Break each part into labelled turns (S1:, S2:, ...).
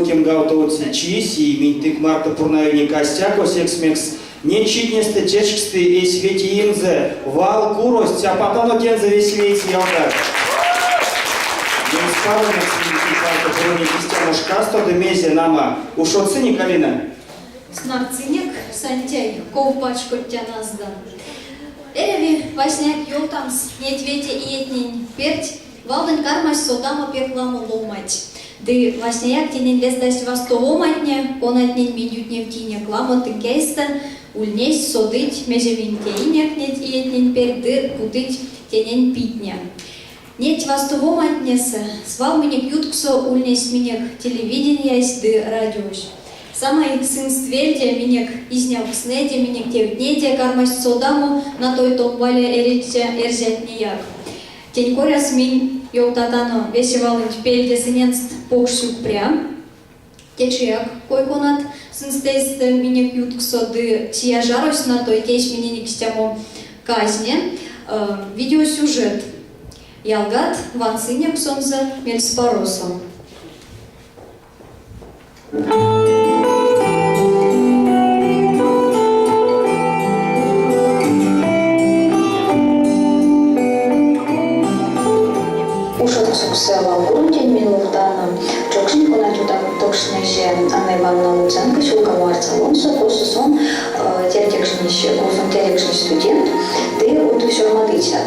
S1: кемгавтовоце чись, и минь тынк марто пурнавинек а стяко, секс мекс неть читнестэ тешксты эсь ветиензэ вал курось, цяпатано тензэ весе вейсэ ялгат. Мельспаро, мекс минь тынк марто пурнынек истямо шкасто ды мезе, нама, ушодсынек, Алина?
S2: Снартсынек, Сантяй, ков пачкодтяно аздан. Эряви васняяк ёвтамс неть вете иетнень перть Валдонть кармасть содамо пек ламо ломанть. Ды васняяк тенень лездасть вастовоматне, конатнень минь ютневтинек ламо тынкэйстэ, ульнесть, содыть, мезе минь теинек неть иетнень перть ды путыть тенень питне. Неть вастовоматнесэ свал минек ютксо ульнесь минек телевидениясь ды радиось. Самай сынст вельде минек изнявкстнэде, минек тевтнеде кармасть содамо натой томбале эриця эрзятнеяк. Тень коряс минь ёвтатано весе валонть пельде сыненст покш сюкпря. Течияк кой-конат сынст эйстэ минек ютксо ды Сияжарось натой тейсь миненек истямо казне, видеосюжет. Ялгат, вансынек сонзэ мельспаросо.
S3: Ушодксокс валкуронтень минь ловтано чокшнень, кона ютавтокшнызе Анна Ивановна Луценко Сюлкамо арт-салонсо, косо сон тердекшнесь, косо тердекшнесь студент ды од сёрмадыцят.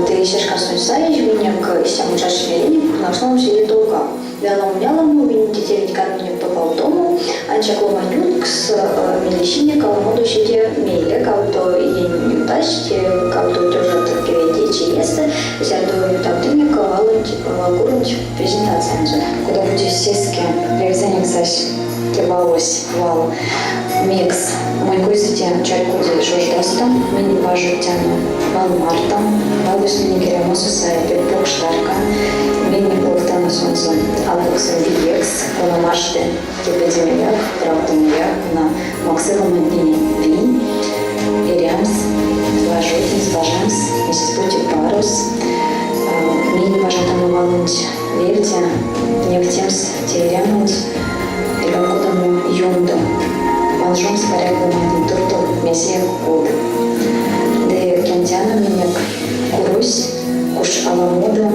S3: Ды се шкастонть саезь минек истямо чачсь меленек пурнакшномс седе товгак. Ламо минь тетявить карминек топавтомо, ансяк ломань юткс милисинек аламодо седе мейле, кавто иень ютазь, кавто тёжат кеветее иестэ, зярдо ютавтынек валонть валкуронть презентациянзо.
S4: Кода-бути сеске превзэнек сась те валось, вал. Мекс? Монь койсэ те чарькоди шождасто, минь важодтяно вал марто, валось минек эрямосо саи пек покш тарка, минь ловтано сонзэ алкуксонь виекс, кона машты кепедемеяк, правтомояк, кона максы ломантненень вий эрямс, важодемс, бажамс мезес-бути парос. Минь бажатано валонть вельде невтемс те эрямонть эрьва кодамо ёндо, панжомс паряк ломантнень туртов мезеяк од. Ды кемтяно минек курось куш аламодо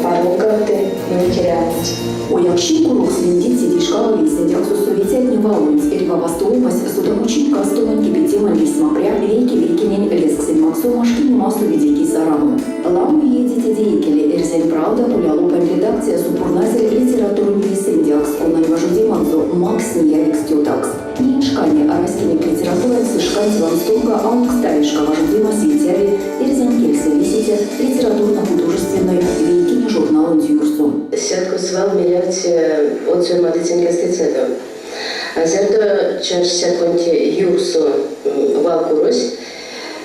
S4: паролгавты минек эрямонть.
S5: Ояксчинь курокс лемдить седейшкава вейсэндявксосо совицятне валонть, эрьва вастовомась содамочинь кастомань кепетемань лисьмапря, вейке-вейкенень лезксэнь максома шкинемасо виде ки сарамо. Ламо иеде теде икеле Эрзянь правда кулялопань редакциясо пурназель литературань вейсэндявкс, конань важодеманзо макссь неявикс тётакс. Неень шкане раськенек литературань сы шканть ванстомга анокставишка важодемась ветяви эрзянь кельсэ лисиця литературно-художественной вейкине журналонть юрсо.
S6: Сятко свал мелявтсь од сёрмадыцянь кастыцядо. А зярдо чачсь сятконть юрсо валкурось,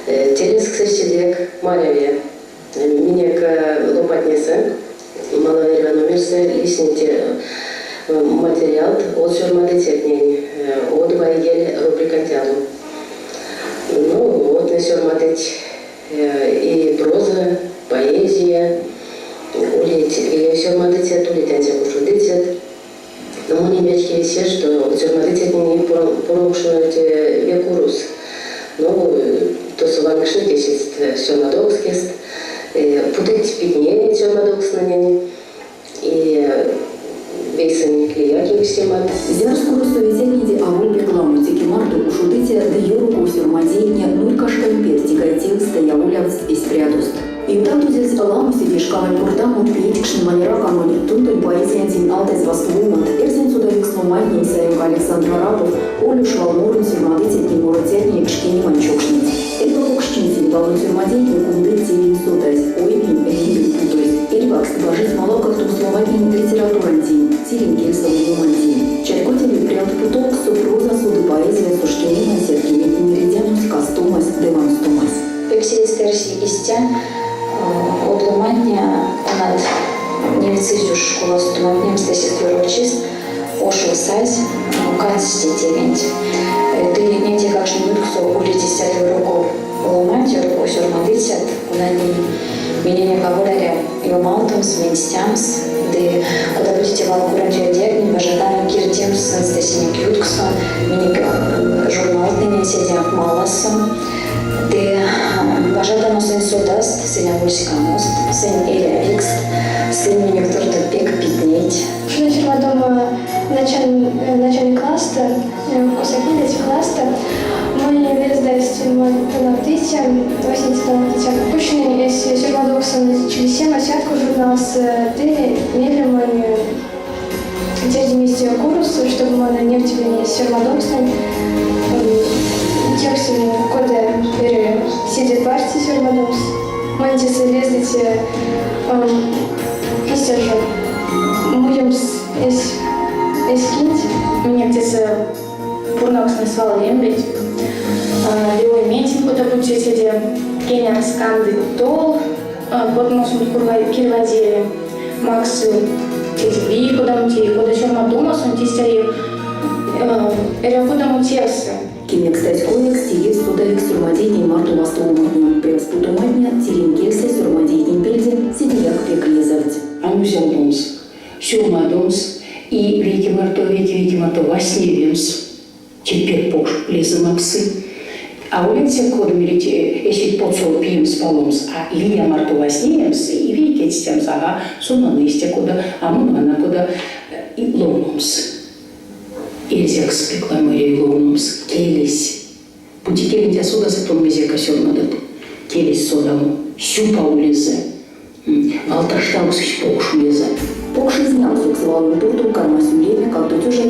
S6: те лезксэсь седеяк маряви. Минек лопатнесэ, малав эрьва номерсэ лиснить материалт од сёрмадыцятнень Од вайгель рубриканть ало. Ну, одтнэ сёрмадыть и проза, поэзия, улить виев сёрмадыцят, улить ансяк ушодыцят. Но монень вечкеви се, што сёрмадыцятнень пурнавкшныть ве курос. Ну, тосо ванкшныть эсест сёрмадовкскест, путыть питне сёрмадовкстнэнень и вейсэнь лия кевкстемат.
S5: Зярс куросо ветятнеде аволь пек ламо, теке марто ушодыця ды ёроков сёрмадейтне нурька шкань перть гайтевстэ яволявтсть эсь прядост. Ютавтозельть ламо седейшкавань кортамот, пеедькшнемань ракамонь, тундонь поэзиянтень алтазь вастовомат, эрзянь содавикс ломантнень саемга Александр Арапов, Олюш валморонь сёрмадыцятнень, морыцятнень шкинемань чокшнеть. Эрьва покшчинтень валонь сёрмадейтне кундыть тевень содазь, оймень, виень путозь. Эрьваксть бажить малавгавтомс ломантнень литературантень, тиринь кельсэ ловномантень. Чарькодеви, прявт путовкссо прозасо ды поэзиясо шкинемань сяткинетнень редямось, кастомась ды ванстомась.
S3: Пек сеедьстэ эрси истя, од ломантне, конат невтсызь уш школасо тонавтнемстэ эсест ёрокчист, ошов сазь, кадсть те тевенть. Ды неть эйкакштнень ютксо улить истят ёроков ломанть, ёроков сёрмадыцят, конатнень миненек аволь эряви ёмавтомс, менстямс, ды кода-бути те валкуронть вельдеяк минь бажатано кирдемс.
S4: Сынст эсенек ютксо, минек журналтнэнь седе маласо. Ды бажатано сынь содаст, сынь аволь ськамост, сынь эрявикст, сынь минек туртов пек питнейть.
S7: Сёрмадома начальной классто, косо классто, монь лездасть тонавтыця, васенце тонавтыця Кучный эсь сёрмадовксон Чилисема Сятко журналс ды мейле монь тердимизь курос, чтобы мон невтевлинь сёрмадовкстнэнь, кевкстнинь, кода седе парсте сёрмадомс. Монь тесэ лездыть истя жо муемс эсь эсь кинть.
S8: Минек тесэ пурнавкстнэ свал лембеть. Велойментень кода-бути седе кеняркс канды тол, потмосонть кирвазеви, максы теть вий кодамо-те, кода сёрмадомасонть истя и эрявкодамо тевсэ.
S5: Кемекстазь коекс теевсь содавикс сёрмадейтнень марто вастовоматне, превс путоматне, тиринь кельсэ сёрмадейтнень пельде седеяк пек лезэвть.
S9: А музялдомс, сёрмадомс и вейке марто вейке-вейке марто вастневемс. Те пек покш лезэ максы. Аволь ансяк кода мерить эсеть потсо пиемс-паломс, а лия марто вастневемс и вейкетстямс, ага, сон вана истя кода, а мон вана кода и ловномс. Эрзякс пек ламо эряви ловномс. Келесь. Бути келенть а содасы, тон мезеяк а сёрмадат. Келесь содамо, сюпав улезэ. Валташтавксось покш улезэ.
S5: Покш изнявксокс валонь туртов кармась улеме 265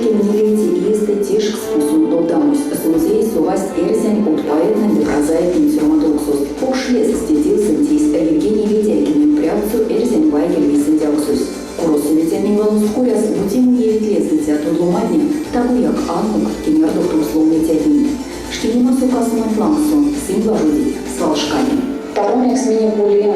S5: иестэ тешкс пусонть нолдамось. Сонзэ эйс совасть эрзянь од поэтнэнь ды прозаиктнень сёрмадовксост. Покш лезкс те тевсэнть тейсь Евгений Ведяйкинэнь прявтсо Эрзянь вайгель вейсэндявксось. Куросо ветямень валост коряс, бути муевить лездыцят од ломантне, тагояк анок кенярдовтомс ловныцятнень. Шкинемасо касоманть лангсо сынь важодить свалшкане.
S3: Паро мекс минек ули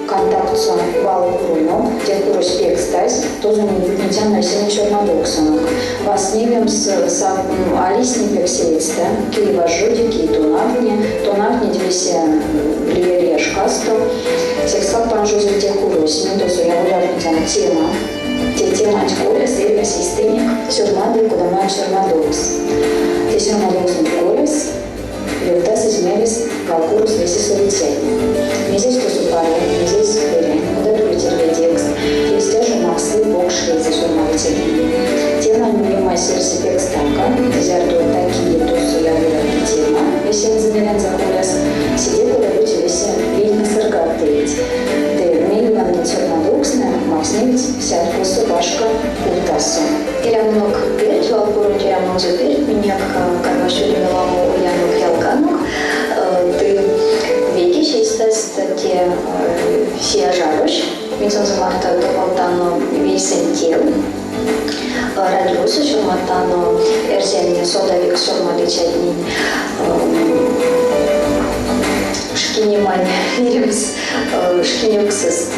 S3: контактсо вал куронок, те курось пекстазь, тозо минь путнетяно эсенек сёрмадовксонок. Вастневемс а лисни пек сеедьстэ, кие важоди, кие тонавтни, тонавтнить весе лия-лия шкасто. Секскак панжозель те курось, минь тосо яволявтнетяно тема. Те теманть коряс эрьвась эйстэнек сёрмады кодамояк сёрмадовкс. Те сёрмадовксонть коряс ёвтасызь мелест валкурос весе совицятне. Мезесь тосо паро, мезесь берянь, кодат улить ильведевкст, те истя жо максы покш лезэ сёрмадыцятненень. Темань муемась эрси пек стака, зярдо та-кие тосо яволявты тема эсензэ мелензэ коряс, седе кода-бути весе вийтне сыргат теить. Ды мейле ванныть сёрмадовкстнэ максневить Сяткосо башка кувтасо. Эрямонок перть, валкуронть эрямонзо перть минек кармасть улеме ламо оянок-ялганок, ды вейкесь эйстэст те Сияжарось, минь сонзэ марто топавтано вейсэнь тев. Радиосо сёрмадтано эрзянь содавикс сёрмадыцятнень шкинемань меремс шкиневксэст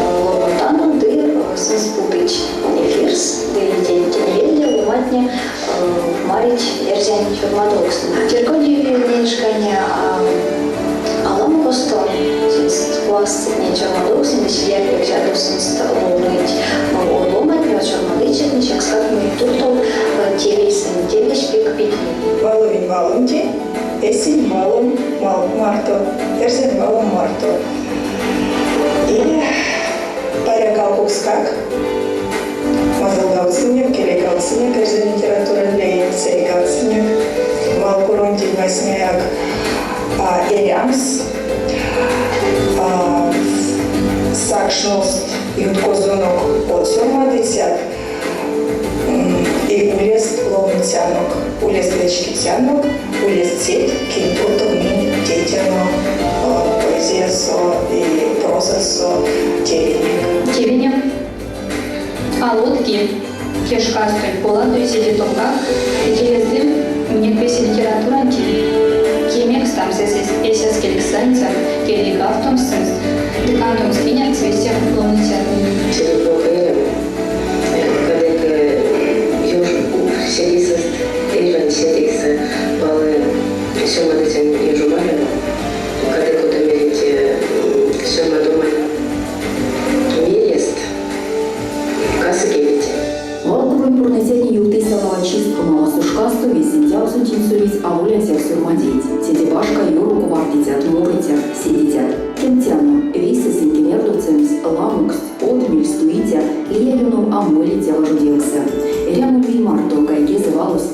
S3: ловнотано ды сынст путыть эфирс, ды тень вельде ломантне марить эрзянь сёрмадовкстнэ. Чарькодеви неень шкане аламо косто сынст вастыть сёрмадовкстнэ, ды седеяк пек зярдо сынст ловныть од ломантне, од сёрмадыцятне, секскак минек туртов те вейсэнь тевесь пек питней.
S10: Валовинь валонтень эсень валом марто, эрзянь валом марто. И паряк алкукскак мазылгавтсынек, келейгавтсынек эрзянь литературань леенть, сэрейгавтсынек валкуронтень васняяк эрямс, сакшност юткозонок од сёрмадыцят, и улест ловныцянок, улест вечкицянок, улест сеть, кинь туртов минь тейтяно поэзиясо и прозасо тевенек.
S11: Тевенек а лотки те шкастонть поладови седе товгак, те лезды минек весе литературантень кемекстамс эсь эскельксэнзэ, келейгавтомс сынст ды кандомс кеняркс весе ловныцятненень.
S6: Седе плохо эрямо. Кадык ёж седейсэст, эрьванть седейсэ палы сёрмадыцянь ёжомарямо, кадык кода мерить сёрмадомань мелест, касы кеветь.
S5: Валкуронь пурныцятне ёвтызь салава. чист маласо шкасто вейсэндявксонтень совить аволь ансяк сёрмадейть, теде башка ёроков артыцят, морыцят, седицят. Кемтяно, вейсэ сынь кенярдовтсамизь ламоксть од, мельстуиця, лия ёнов а молиця важодевкссэ. Эрямо вий марто гайгезэ валось.